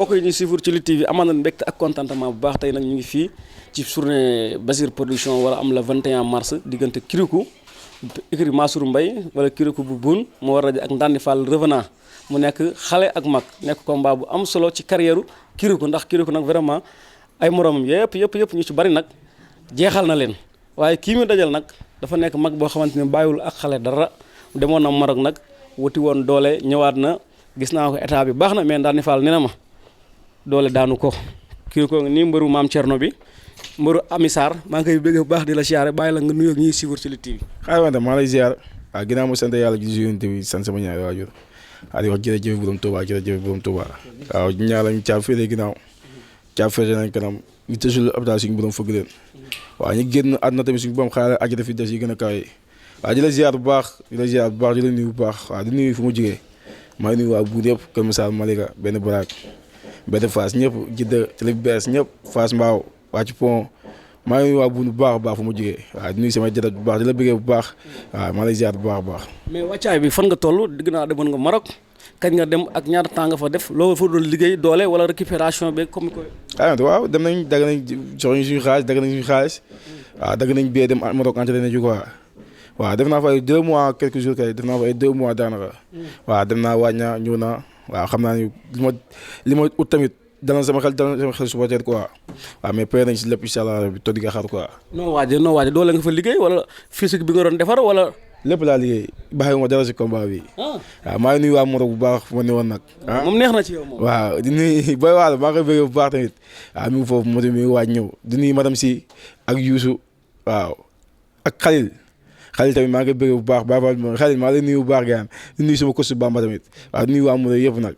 mbokk yi ñu suivre ci Lutte TV amaan na mbégte ak contentement bu baax tey nag ñu ngi fii ci journée Basir production wala am la 21 mars diggante Kirikou écurie Mansour Mbaye wala Kirikou bu Boune moo war a ak Ndandi Fall revenant mu nekk xale ak mag nekk combat bu am solo ci carrière Kirikou ndax Kirikou nag vraiment ay moromam yëpp ñu ci bari nag jeexal na leen waaye kii mu dajal nag dafa nekk mag boo xamante ne bàyyiwul ak xale dara demoon na Maroc nag wuti woon doole ñëwaat na gis naa ko état bi baax na mais Ndandi Fall nee na ma doole daanu ko Kirikou nii mbëru maam Thierno bi mbëru Amisar maa ngi koy bëgg bu baax di la siyaare bàyyi la nga nuyoo ñuy suivre ci Lutte TV. xaaral ma dem maa lay ziar waaw ginnaaw ma sant yàlla ji yonent bi sant sama ñaari waajur di wax jërëjëf borom Touba jërëjëf borom Touba waaw ñaar lañ caab féetee ginnaaw caab féetee nañ kanam ñu tësul hôpital suñu borom fëgg leen waaw ñu génn àdduna tamit suñu borom xaaral àjjana fi des yi gën a kawe waaw di la ziar bu baax di la nuyu bu baax waaw di nuyu fu mu jógee maa ngi nuyu waa Boune yëpp Kër Massar Malika benn baraak benn Fass ñëpp Jidda Télé bees ñëpp Fass Mbao wàcc pont maa ngi nuyu waa Boune bu baax a baax fu mu jógee waaw di nuyu sama jërat bu baax di la bëggee bu baax waaw maa lay ziar bu baax a baax. mais wàccaay bi fan nga toll digg naa demoon nga Maroc kañ nga dem ak ñaata temps nga fa def loo fa doon liggéey doole wala récupération beeg comme ko. waaw dem nañ dagg nañ jox ñu suñu xaalis dagg nañ suñu xaalis waaw dagg nañ bee dem Maroc entraîné ji quoi waaw def naa fa ay 2 mois quelques jours kay def naa fa ay 2 mois daanaka waaw dem naa wàñña ñëw naa waaw xam naa ni li ma ut tamit dana sama xel supporter quoi waaw mais pare nañ si lépp incha allah bi to di nga xaar quoi. noo waaje doole nga fa liggéey wala physique bi nga doon defar wala. lépp laa liggéey bàyyiwuma dara si combat bi. waaw maa ngi nuyu waa Maroc bu baax fu ma ne woon nag. moom neex na ci yow moom. waaw di nuyu booy waalo maa ngi koy bëggee bu baax tamit waaw mi ngi foofu moto mi ngi waaj ñëw di nuyu madame si ak Youssou waaw ak Khalil tamit maa ngi koy bëggee bu baax baax Khalil maa ngi lay nuyu bu baax gaan di nuyu sama coach Bamba tamit waaw di nuyu waa Maroc yëpp nag.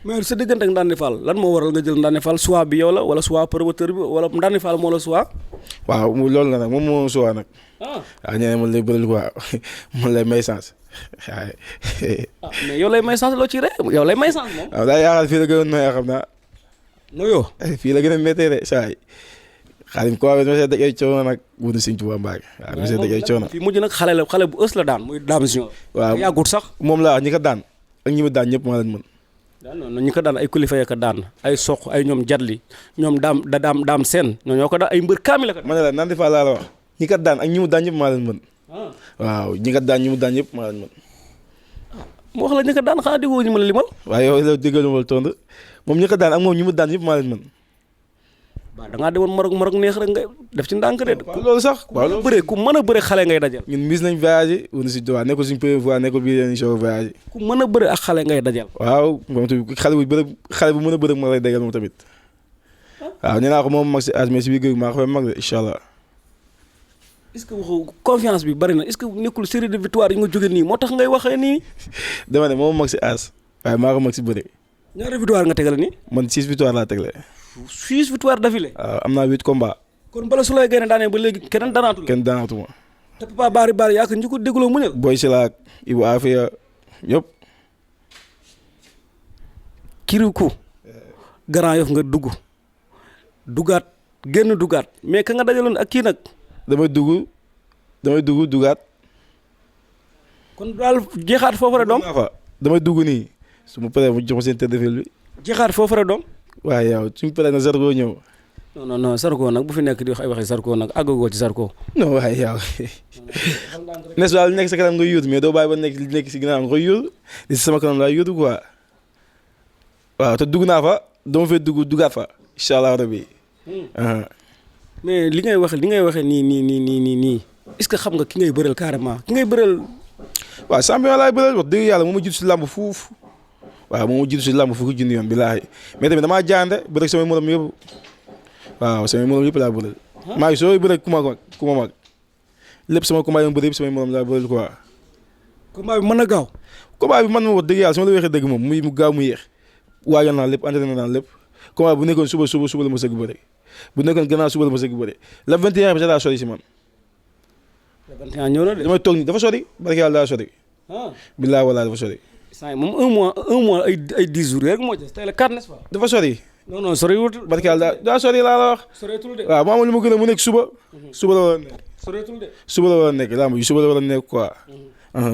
mais sa diggante ak Ndandi Fall lan moo waral nga jël Ndandi Fall choix bi yow la wala choix promoteur bi wala Ndandi Fall moo la choix. waaw loolu la nag moom moo choix nag. waaw ñeneen man lay bëral quoi man lay may chance. mais yow lay may chance loo ci rek yow lay may chance moom. waaw daa yaakaar fii la gën a nooyoo xam naa. nooyoo. fii la gën a méttee de saa yi xaalim ko waaye dama see daj ay coono nag wutu Sëñ Tuubaa Mbàkke waaw dama see daj ay coono. fii mujj nag xale bu ës la daan muy Dame Junior. waaw yàggut sax. moom laa ñi ko daan ak ñi ma daan ñëpp maa leen mën. non ñi ko daan ay kilifa ya ko daan ay soq ay ñoom jadli ñoom daam seen ñoo ko daan ay mbër kaami la ko. ma ne la Ndandi Fall laa la wax ñi ko daan ak ñi mu daan ñëpp maa leen mën. waaw ñi ko daan ñi mu daan ñëpp maa leen mën. mu wax la ñi ko daan xanaa déggoo ñu mën a limal. waaye yow la déggal ma tontu moom ñi ko daan ak moom ñi mu daan ñëpp maa leen mën. waaw da ngaa demoon Maroc neex rek nga def ci ndànk de. loolu sax waaw loolu bëree ku mën a bëre xale ngay dajal. ñun mis nañ voyagé wala si doigt nekkul suñ première fois nekkul bii dañuy soog a voyagé. ku mën a bëre ak xale ngay dajal. waaw moom tamit xale bu mën a bëre ma lay dajal moom tamit waaw nee naa ko moom mag si âge mais si biir kër maa ko fay mag de incha allah. est-ce que waxu confiance bi bari na est-ce que nekkul série de victoire yi nga jóge nii moo tax ngay waxee nii. dama ne moom mag si âge waaye maa ko mag si bëre. ñaari victoire nga tegale nii. man 6 victoire laa tegle. 6 victoire d'affilée. waaw am naa 8 combats. kon bala su lay génne daanee ba léegi keneen daanaatu la. kenn daanaatuma. te Papa Bari yaa ko ñu ko dégloo muñal. Boy Silaak Ibou Afia yëpp. Kirikou. Grand Yoff nga duggaat génn duggaat mais ka nga dajaloon ak kii nag. damay dugg duggaat. kon daal jeexaat foofu rek doom. damay dugg nii su ma paree mu jox ma seen tête de file bi. jeexaat foofu rek doom. waaye yow suñu paree na Zarko ñëw. non Zarko nag bu fi nekk di wax ay waxi Zarko nag àggagoo ci Zarko. non waaye yow n'est-ce pas nekk sa kanam nga yuutu mais doo bàyyi ba nekk si ginnaaw nga koy yuutu li si sama kanam laa yuutu quoi waaw te dugg naa fa dama fay duggaat fa incha allah rabi. mais li ngay waxee nii est-ce que xam nga ki ngay bëreel carrément ki ngay bëreel. waaw champion laay bëreel wax dëgg yàlla moo ma jiitu si làmb fuuf. waaw moom mu jiitu si làmb fukki junni yoon billaahi mais tamit damaa jaante bëre samay morom yëpp waaw samay morom yëpp laa bëreel. maa ngi sooy bëre ku ma mag lépp sama combat yi ma bëre yëpp samay morom laa bëreel quoi. combat bi mën na gaaw. combat bi man ma wax dëgg yàlla su ma la waxee dëgg moom mu gaaw mu yéex waajal naa lépp entraîné naa lépp combat bu nekkoon suba la ma sëgg bëre bu nekkoon gannaaw suba la ma sëgg bëre la 21 bi sax daa sori si man. la 21 ñëw na de. damay toog nii dafa sori barke yàlla daa sori. billaahi wallaahi dafa sori. saa moom un mois ay 10 jours rek moo des tey la 4 n'est-ce pas. dafa sori. non soriwul. barke yàlla daa sori laa la wax. soreetul de. waaw maa lu ma gën a mu nekk suba. suba la war a nekk. soreetul de. suba la war a nekk làmb yi suba la war a nekk quoi.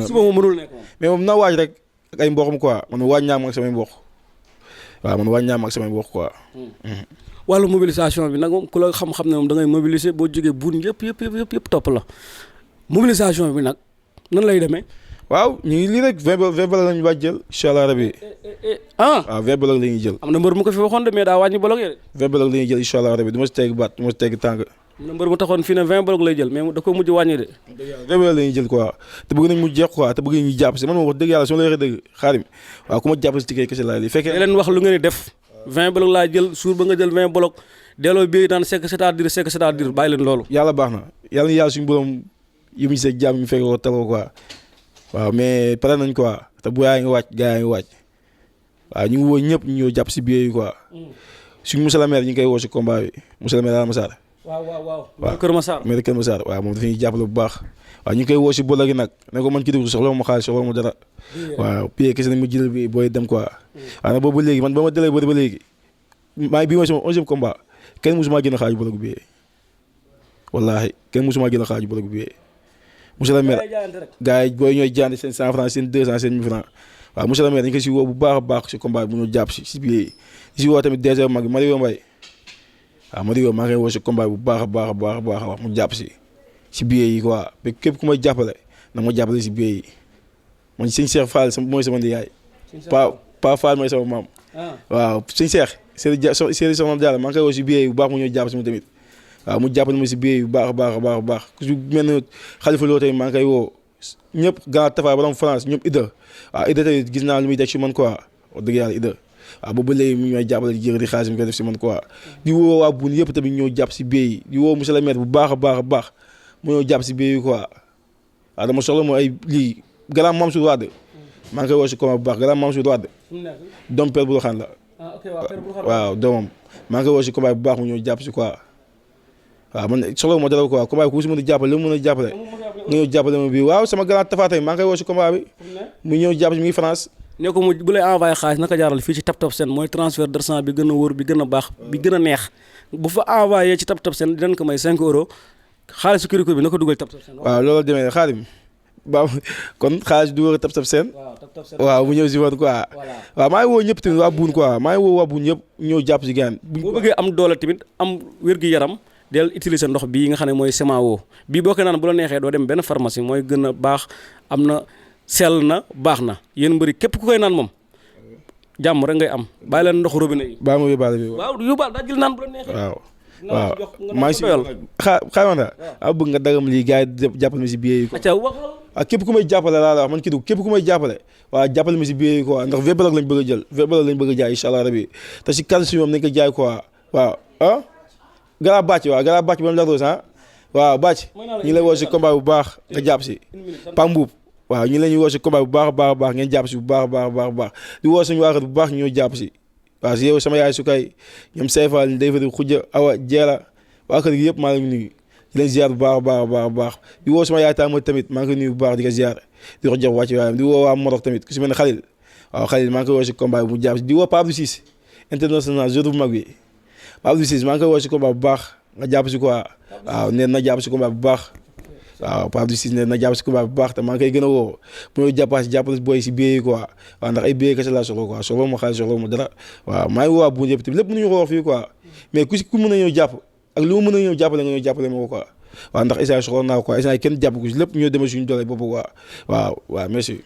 suba moom mënul nekk moom. mais moom na waaj rek ak ay mboqam quoi man waaj ñaam ak samay mboq waaw man wàññi naa ma ak samay wax quoi. wàllu mobilisation bi nag moom ku la xam-xam ne moom da ngay mobiliser boo jógee buun yëpp topp la mobilisation bi nag nan lay demee. waaw ñu ngi lii rek 20 bloc lañu wàcc jël incha allah rabi. waaw 20 bloc la ñuy jël. am na mbër mu ko fi waxoon de mais daa wàññi bloc yi de. 20 bloc la ñuy jël incha allah rabi du ma si teg baat du ma si teg tànk. am na mbër mu taxoon fii ne 20 bloc lay jël mais da ko mujj wàññi de. 20 bloc la ñuy jël quoi te bëgg nañ mu jeex quoi te bëgg nañ ñu jàpp si man ma wax dëgg yàlla su ma la waxee dëgg Xaadim waaw ku ma jàpp si ticket kese laa li fekkee. leen wax lu ngeen di def 20 bloc laa jël suur ba nga jël 20 bloc delloo bii naan c'est-à-dire bàyyi leen loolu. yàlla baax na yàlla suñu borom yi mu seeg jàmm ñu fekk ko tal ko quoi waaw mais pare nañ quoi te bu yaa ngi wàcc gaa yaa ngi wàcc waaw ñu ngi woo ñëpp ñu ñëw jàpp si biir yi quoi suñu monsieur le maire ñu ngi koy woo si combat bi monsieur le maire Adama Sarr. waaw Kër Massar. maire Kër Massar waaw moom dafa ñuy jàppale bu baax waaw ñu ngi koy woo si bola gi nag ne ko man ki dugg soxla ma xaalis soxla ma dara waaw pied kese nañ ma jël bi booy dem quoi waaw nag boobu ba léegi man ba ma dalee bëri ba léegi maa ngi bii mooy sama 11e combat kenn musuma gën a xaaju bologu bi wallaahi kenn musuma gën a xaaju bologu bi monsieur le maire gars yi booy ñooy jaandi seen 100 francs seen 200 seen 1000 francs waaw monsieur le maire dañ ko si woo bu baax a baax si combat bi mu ñu jàpp si biir yi si woo tamit DG mag bi Mario Mbaye waaw Mario maa ngi koy woo si combat bu baax a baax a baax a baax a wax mu jàpp si biir yi quoi mais képp ku may jàppale na ma jàppale si biir yi man sëñ Cheikh Fall mooy sama ndiyaay Pa Fall mooy sama maam waaw sëñ Cheikh Serigne Soxna Diallo maa ngi koy woo si biir yi bu baax mu ñëw jàpp si mu tamit waaw mu jàppale ma si biir yi bu baax a baax a baax a baax ku si mel ne Xalifa Lo tamit maa ngi koy woo ñëpp Gana Tafa borom France ñëpp Ida waaw Ida tamit gis naa lu muy def si man quoi wax dëgg yàlla Ida waaw boobu ba léegi mu ñooy jàppale di jëri xaalis mi koy def si man quoi di woo waa Boune yëpp tamit ñëw jàpp si biir yi di woo monsieur le maire bu baax a baax a baax mu ñëw jàpp si biir yi quoi waaw dama soxla mooy ay lii Grand Mansour Wade maa ngi koy woo si combat bu baax Grand Mansour Wade doom père bu la xaan la waaw doomam maa ngi koy woo si combat bu baax mu ñëw jàpp si quoi waaw man soxla ma dara quoi combat bi ku si mën a jàppale lu mu mën a jàppale nga ñëw jàppale ma bii waaw sama Grand Tafa tey maa ngi koy woo si combat bi mu ñëw jàpp si mi ngi France ne ko mu bu lay envoyé xaalis naka jaaral fii ci Tap Tap Send mooy transfert d'argent bi gën a wóor bi gën a baax bi gën a neex bu fa envoyé ci Tap Tap Send dinañ ko may 5 euros xaalisu Kirikou bi na ko dugal Tap Tap Send. waaw loolu demee Xaadim ba kon xaalis du wër Tap Tap Send waaw mu ñëw si woon quoi waaw maa ngi woo ñëpp tamit waa Boune quoi maa ngi woo waa Boune ñëpp ñëw jàpp si gaan boo bëggee am doole tamit am wér-gu-yaram del utiliser ndox bii nga xam ne mooy Semao bii boo ko naan bu la neexee doo dem benn pharmacie mooy gën a baax am na sell na baax na yéen mbëri képp ku koy naan moom jàmm rek ngay am bàyyi leen ndox robinet yi. baa ma yóbbaale bi waaw yóbbaale daa jël naan bu la neexee. waaw maa ngi si xaaral ma bëgg nga dagam lii gars yi jàppale ma si biir yi quoi. ak képp ku may jàppale laa la wax man kii du képp ku may jàppale waaw jàppale ma si biir yi quoi ndax V-Bloc lañ bëgg a jël V-Bloc lañ bëgg a jaay incha allah rabi te si kàddu si moom nañ ko jaay quoi waaw ah. Gara bàcc waaw Gara bàcc ba mu lagros ah waaw bàcc ñu lay woo si combat bu baax nga jàpp si Pam Mbuub waaw ñu la ñuy woo si combat bu baax a baax a baax ngeen jàpp si bu baax a baax a baax di woo suñu waa kër bu baax ñu ñëw jàpp si waaw si yow sama yaay su kay ñoom Seyfal day fari Xuja Awa Jeela waa kër gi yëpp maa ngi nuyu di leen ziar bu baax a baax a baax a baax di woo sama yaay Tamba tamit maa ngi koy nuyu bu baax di ko ziar di ko jox wàcc waayam di woo waa Morok tamit ku si mel ne Xalil waaw Xalil maa ngi koy woo si combat bi mu jàpp si di woo Pape Abdou Ciss international joueur bu mag bi Pape Abdou Ciss maa ngi koy woo si combat bu baax nga jàpp si quoi waaw nee na jàpp si combat bu baax waaw Pape Abdou Ciss nee na jàpp si combat bu baax te maa ngi koy gën a woo bu ñu jàppaa si jàppale booy si billet yi quoi waaw ndax ay billet kese laa soxla quoi soxla ma xaalis soxla ma dara waaw maa ngi woo waa Boune yëpp tamit lépp mënuñu ko wax fii quoi mais ku mën a ñëw jàpp ak lu mu mën a ñëw jàppale nga ñëw jàppale ma ko quoi waaw ndax instant soxla naa ko quoi instant kenn jàpp ko si lépp ñoo demee suñu doole bopp quoi waaw merci